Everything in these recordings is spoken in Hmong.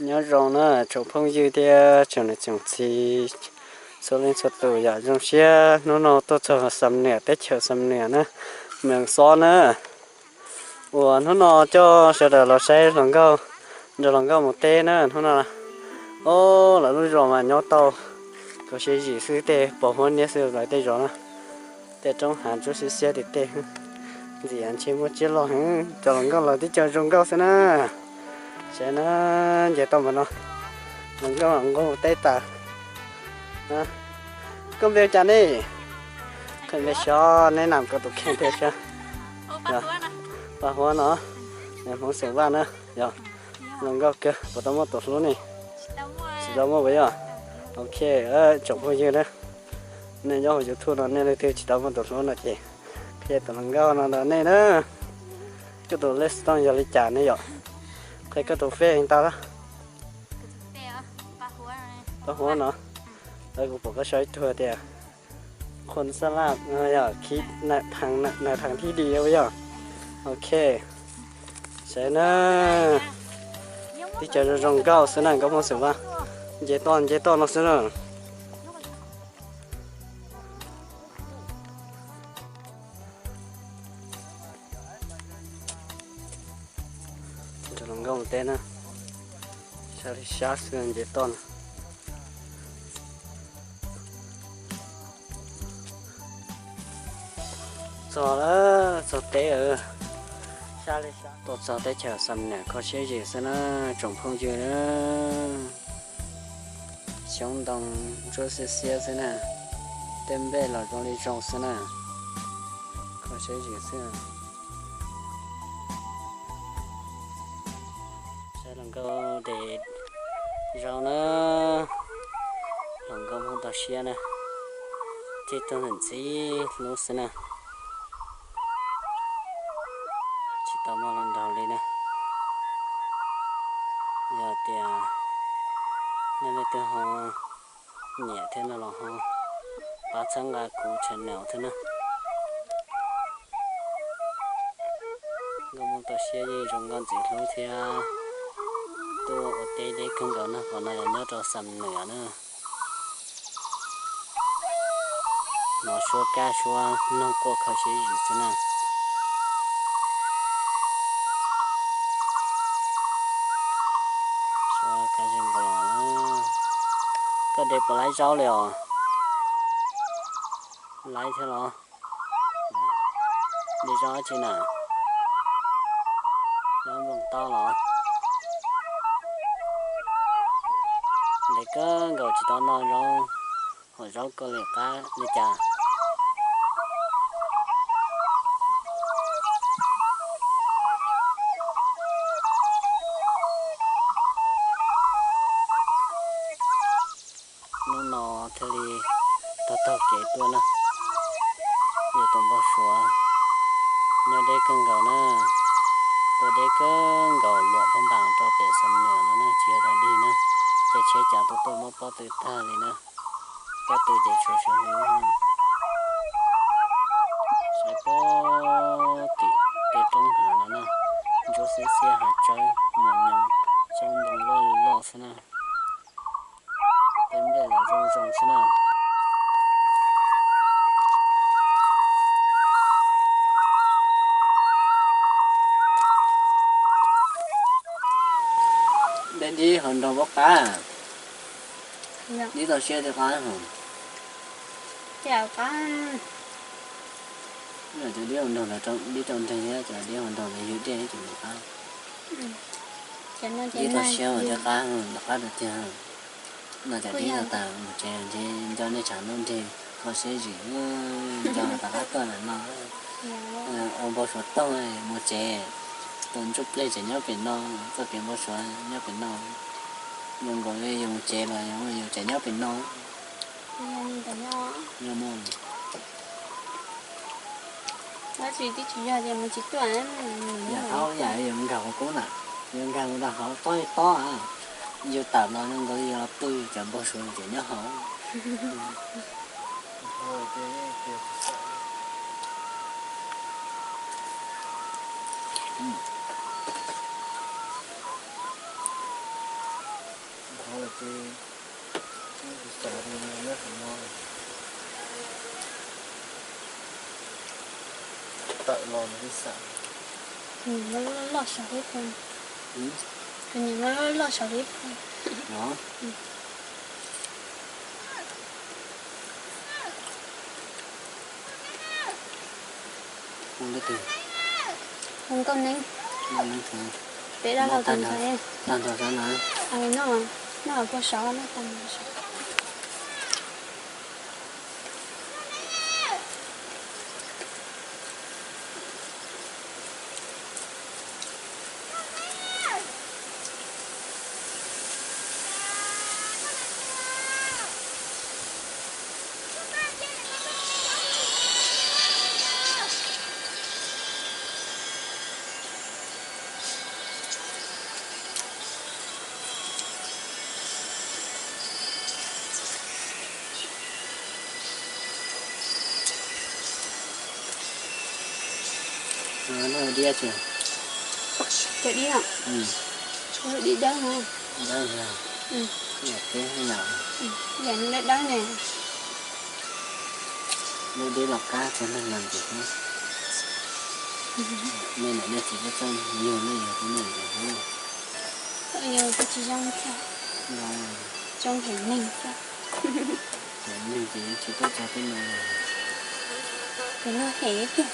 Nyob zoo na tsoom phooj ywg thiab tsoom niam tsoom txiv txhua leej txhua tus, yam zoo siab hnub no tuaj txog Xam Nuam, teb chaws Xam Nuam na, Mees Xob na. Uas hnub no coj sawv daws los saib hluas nkauj, nrog hluas nkauj mus teb na hnub no. Ob, lawv lub zos mas nyob tau kho siab zim xwb, tej pos huab niab xwb lawv tej zos na. Tej roob hav ntsuab xiab xiab tim tej, ntxim ntshe muaj tsiaj loj heev. Cov hluas nkauj los tib co zoo nkauj xwb na. Saib na, nce toj npaum no, hluas nkauj nqus teb tas. Koj npe hu cas ne? Koj npe xyov, neb nam koj tus kheej thiab xyov. Paj Huab no, Hmoob Xeem Vaj na. Yog, hluas nkauj kawg, puas tau muaj tus hlub ne? Tsis tau muaj puas yog? Ok, tsoom phooj ywg na, nej nyob hauv YouTube no nej leej twg tsis tau muaj tus hlub no ces qhia tus hluas nkauj no rau nej na. Koj tus lej xov tooj yog li cas ne yom? Qhia koj tus fej tau lawm. Paj Huab no, kuv pom koj sau ib tug tias Khuôn Sab Laj no yog, Nais Thang Thib Di yog. Ok, saib na, tib co zoo zoo nkauj xwb na, nkauj Hmoob Xeem Vaj. Nce toj nce toj no xwb na. Nrog hluas nkauj mus teb na, sab li sab xwb nce toj no. Txog lawm, txog teb lawm. Tuaj txog teb chaws Xam Nuam kho siab zim xwb na, tsoom phooj ywg na. Xyoob ntoo ntsuab xiab xiab xwb na, tej nplej los zoo li zoo xwb na, kho siab zim xwb. Saib hluas nkauj de zaub na, hluas nkauj Hmoob toj siab na, tib tug ntxim ntxim hlub xwb na. Tsis tau muaj hluas nraug li na. Yog tias nej leej twg ho nyiam thiab no los ho pab txhawb nqa kuv channel thiab na. Nkauj Hmoob toj siab yeej zoo nkauj ntxim hlub thiab. Tuaj ua teb deb kawg nkaus na, qhov no yog nyob rau Xam Nuam na. Hnov suab kab suab noog quaj kho siab zim xwb na. Suab kab zig nkaus los. Koj de puas laib zaub li os? Laib thiab los? De zaub dab tsi na? Zaub nplooj taub los? Ntev kawg nkaus tsis tau noj zaub, hom zaub koj li qab li cas. Hnub no thiaj li taug taug kev tuaj na. Yog tus npau suav nyob deb kawg nkaus na, tuaj deb kawg nkaus luam phab npas rau pem Xam Nuam no na, tsis yog dog dig na. Tej tsheb cas tuaj tuaj mob pob tw tag li na. Pob tw ces tshuav sawv hwv. Saib pob tim tej roob hav no na, ntsuab xiab xiab hav tsawb mos nyoos, xyoob ntoo loj li loj xwb na. Tej nplej los zoo zoo xwb na. Deb dib hauv nroog puas qab? Dib toj siab thiab qab. Cov dib hauv nroog, dib rau nreg thiab cov dib hauv nroog ywg dej ib tug qab. Dib toj siab thiab qab, qab rau tiag. No cov dib no tas mus tsev ntshe nco nej tshav ntuj nrig kho siab zim, nco tas qab tuaj lawm no. Ua npau suav toog mus tsev, tus ntsuj plig tseem nyob pem no, txoj kev npau suav nyob pem no. Zoo nkaus li yus mus tsev los yus tseem nyob pem no. Yam thaub yam yus nkag hauv kub na, yus nkag mus rau hauv tob tob, yus tawm los zoo nkaus li yus los pw, cov npau suav tseem nyob hauv. Tawm los no ib xam. Nws loj loj saum ib phav. Nws loj loj saum ib phav. Hu nkauj neeb. Peb dab laug tus ntxhais. Tag nrho sab na. Noj, noj puag saud, noj tag nrho saud. Noj diab tiag. Cov diab, diab dawb no. Dawb tiag. Yam dawb dawb ne. Lub dib los kab txog neeg no ces hnub, nej niam nej txiv txoj txoj yug nej yog tib neeg ces hnub. Yog tsis zoo thiab. Zoo, zoo hem neeg thiab. Hem neeg ces tsis tuaj txog tib no. Ces no hem tiag.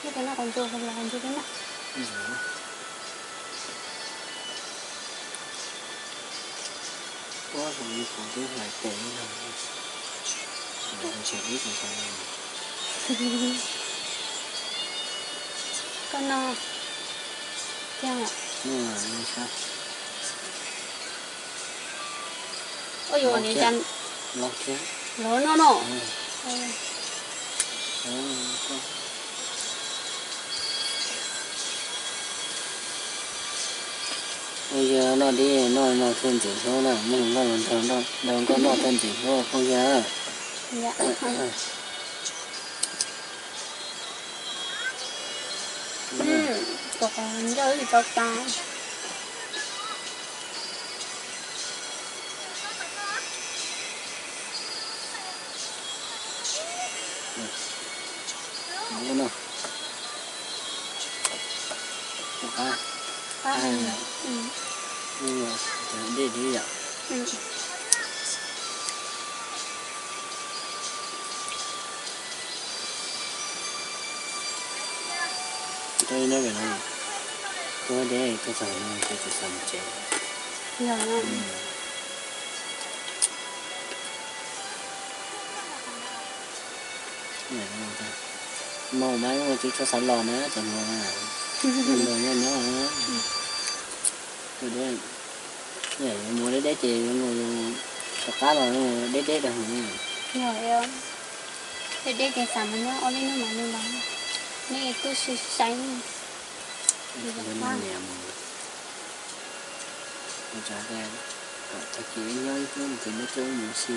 Ib tus noj qos ntsuag, qos ntsuag, qos ntsuag twb noj. Ua zoo li kuv twb hlais tes li no. Koj noj tiag. Ua yuav niam cas los noj no. Ua yog noj dib noj no thiaj ntxim hlub na, muaj hluas nkauj los nrog nkauj noj thiaj ntxim hlub phooj ywg. Tus qos ncauj ib tsis tau tas. Dej dib yom. Tuaj nyob pem no, tuaj deb tuaj txog no ces kuv xav mus tsev. Mus mas tsis tshua xav los na, cov hluas na. Hluas nyob nyob, tuaj deb, mus deb deb ces yuav mus rov qab los deb deb rau hauv. Deb deb ces xav mus nyob ob peb hnub mas li los, nej twb sib sai. Ua tsav tias kom tag kis nyob ib hnub ces nej coj wb mus ua si,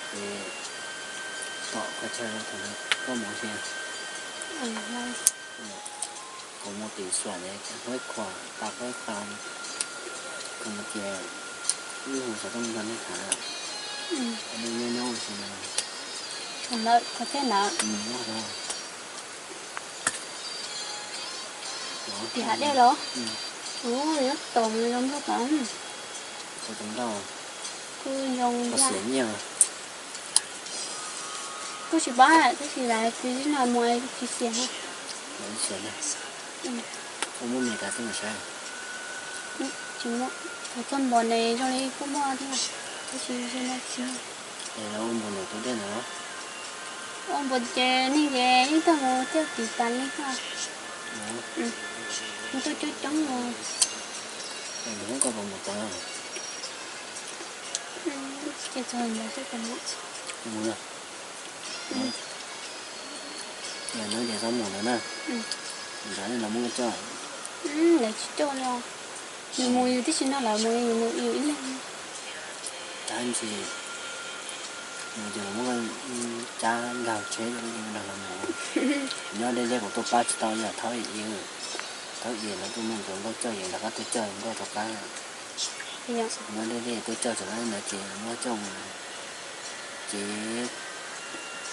ces tom qhov chaw thaum koj mus ua si. Kuv mus tim Suam ces Huab Khuam, tas Huab Khuam, kuv mus ces wb hu xov tooj nrog nej tham, nej nyob nyob ua si no. Tim hav dej los? Ua, yuav tom zoo nkauj tod. Kuj zoo, kuj tsis pab tab sis lawv tsis no mus tsis xiam. Tsis muaj, txoj npos ne zoo li kuj muaj thiab, tab sis zoo li tsis muaj. Ua npus ces nej ces ib tug mus thiaj tiv tas li ko. Mus tuaj coob coob os. Ces txog ntawd xwb ces mus. Mus ces txhob mus ntawd na. Nrad nej los muab coj. Lawv tsis coj li os. Nws mus yus tib si no lawv mus yus ib leeg. Ces nws ces muab cab nkag tsheb rau nrog los mus. Nyob deb deb kuv tuaj pab tsis tau li, thaub im, thaub im lawv tuaj muab nkawd nkauj coj ces rov qab tuaj coj nkauj rov qab. Nyob deb deb tuaj coj tseem ntawd ces muab coj mus ces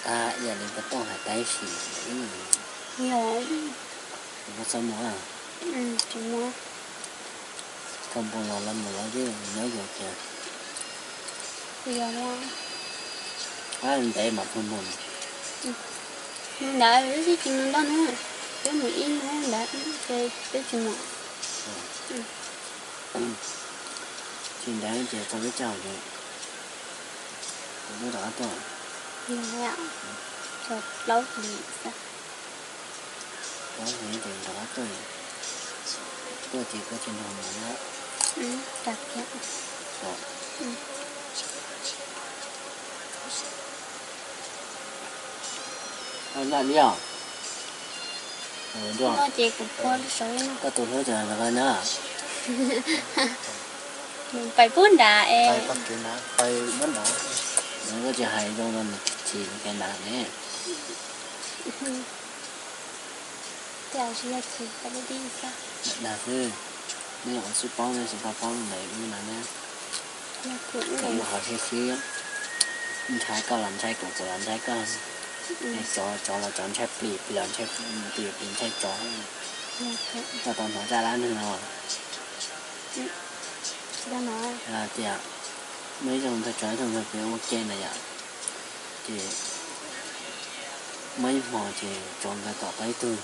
tag ib yam li puas tooj hais tab sis ib, kuv txhob mus. Thaum npus los lawv mus lawv twb nyob yuav tias ntev mas pheej mus. Ntawd wb tsis mus ntau hnub, peb mus ib hnub ntawd ces peb tsis mus. Tsis ntev ces tau peb caug ces kuv twb rov qab tuaj. Plaub hlis ces rov qab tuaj, tuaj ces koj tsis nrog mus na. Ncaj li os. Koj tus hlub ces lawv na. Pais pub nrad es. Koj tsis hais zoo rau nws tsis kev nrad ne. Dag xwb, nej ua tsis paub nej tsis tau paub ntawd wb na. Kuv qhov sib sib, ntshai koj los ntshai kuv, kuv los ntshai koj. Tsov, tsov los tsov ntshai plis, plis los ntshai plis, plis ntshai tsov. Koj tau hnov zaj dab neeg no? Tias muaj ib tug ntxhais tsov ib tug ntxhais plis ua ke na yom, ces muaj ib hmo ces tsov nkawd tom tau ib tug,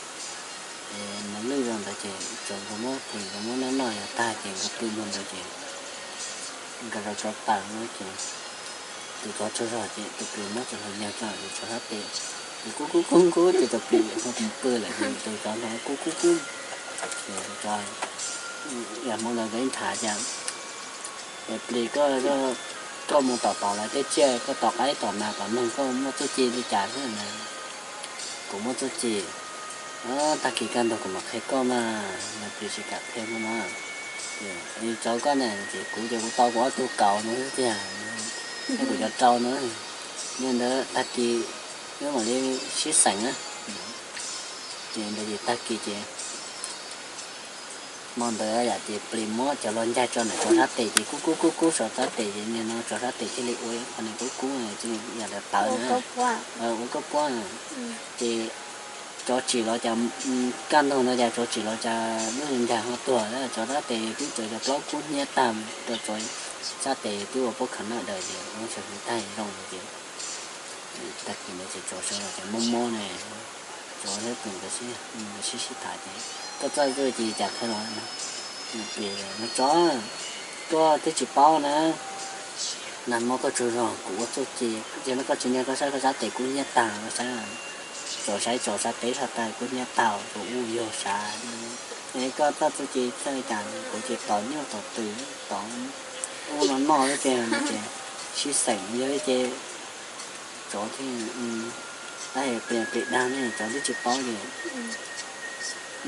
es mus lwj rau ntawd ces tsov nkawd muab plis nkawd muab noj noj yog tag ces nkawd pw mus ntawd ces nkawd rau tsov taws no ces tus tsov tsaug zog ces tus plis muab cov hluas nraug coj tus tsov sab tes, ces kub kub kub kub ces tus plis ho mus pw lawm ces tus tsov ntawd kub kub kub, ces tus tsov yog hmo ntawd nkawd ib nrhav tias, es plis koj, koj mus tom tom lawv tej tsiaj, koj tom qaib tom nas tom noog koj muaj txuj ci li cas xwb na? Kuv muaj txuj ci, tag kis kaj ntug kuv mam qhia koj mas. Plis tsis kam qhia no mas. Tsov koj na, ces kuv ces kuv tau kuv ob tug kaus no xwb tiag. Thiab kuv cov rau no, yog ntawd tag kis wb mam li sib xeem na. Ces ntawd ces tag kis ces hmo ntawd yom ces plis muab cov hluas nraug tso ntawm tsov sab tes ces kub kub kub kub tsov sab tes ces nim no tsov sab tes thiaj li ua qhov niag kub kub cia li yam tawv na, ua kub puab. Ces tsov tsim los cas, kaj ntug ntawd cas tsov tsim los cas lub nraug ho tuag, tsov sab tes twb tsaws cov plaub kub hnyiab tag, rau tsov sab tes twb ua pob khav nawj daws ces muab tshav hwv tag zoo ces tag kis ntawd ces tsov sawv los ces mob mob ne, tsov thiab plis nkawd sib sib tham ces koj txoj zuj ces cas qhia los, plis, tsov, koj twb tsis paub na, nag hmo koj tsaug zog kuv ua txuj ci, yog no koj tsis niag koj saib koj sab tes kub hnyiab tag koj saib, tsov saib tsov sab tes sab tes kub hnyiab tag, kuv ua yog sav, es koj txoj txuj ci txawj cas kuv ces tos nyuj tos twm tos ub no noj lub ces ces sib xeem yog li ces tsov thiaj, tab plis plis dag ne tsov twb tsis paub ces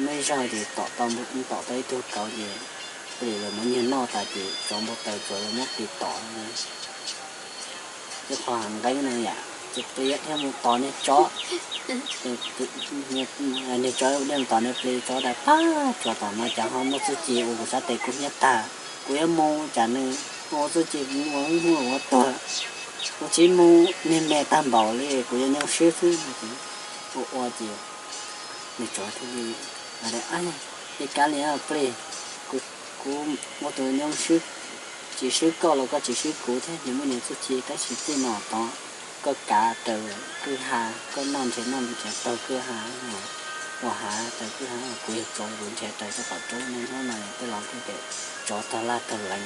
muaj ib zaug ces tom tau, tom tau ib tug kauv ces plis los muab nyiag noj tas ces tsov npau taws tsov los muab plis tom. Ib qho hav nqeeb no yom, ces plis thiaj mus tom niag tsov, niag tsov thiaj mus tom niag plis, tsov tias pab tsov tom no cas ho muaj txuj ci ua kuv sab tes kub hnyiab tag, kuv yuav mus cas nws ua txuj ci ua hnub ua tuag, kuv tsis mus niag me tag npaum li kuv yuav nyoo swb xwb no ces ua ua ces niag tsov thiaj li, li kav liam plis, kuv ua tus nyoo swb, tsis swb koj los koj tsis swb kuv thiab, nws muaj nws txuj ci tab sis txij no tod koj kav raws kwj ha, koj noj nrhiav noj nrhiav raws kwj ha, ua hav raws kwj ha, kuv yog tsov kuv nrhiav raws tej qhov roob, niaj hnub no tej los kuj tias tsov tag laj tag leev.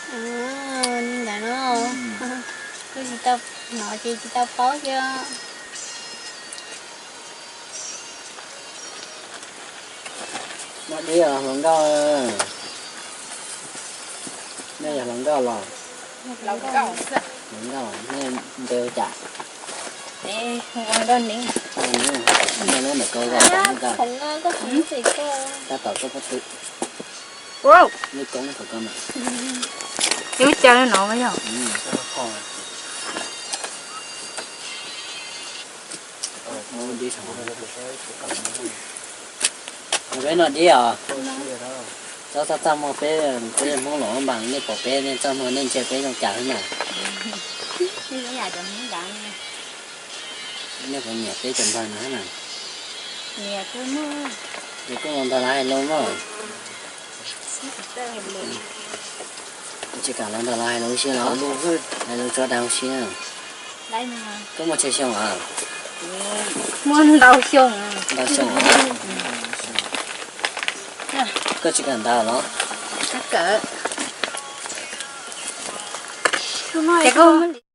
Li ntawd no, kuj tsis tau hnov ces tsis tau paub thiab. Noj dib hluas nkauj, nej yog hluas nkauj los? Hluas nkauj, nej npe hu cas? Nej lub ntawm koj, tab tom koj pob tw, lub koob thaum koj mas. Lub caw no mas yog. Peb noj dib os. Txoj txaj muag peb, peb Hmoob los mas nej pom peb nej txaj muag nej ntsia peb zoo cas xwb na. Nej puas nyiam peb cov npawg no na? Ces kuj los nrog lawv hais lus mog. Tsis kam los nrog lawv hais lus ua si los? Hais lus tso dag ua si na. Koj muaj tsawg xyoo os? Muaj ntau xyoo. Ntau xyoo os? Koj tsis kawm ntawv los? Ces koj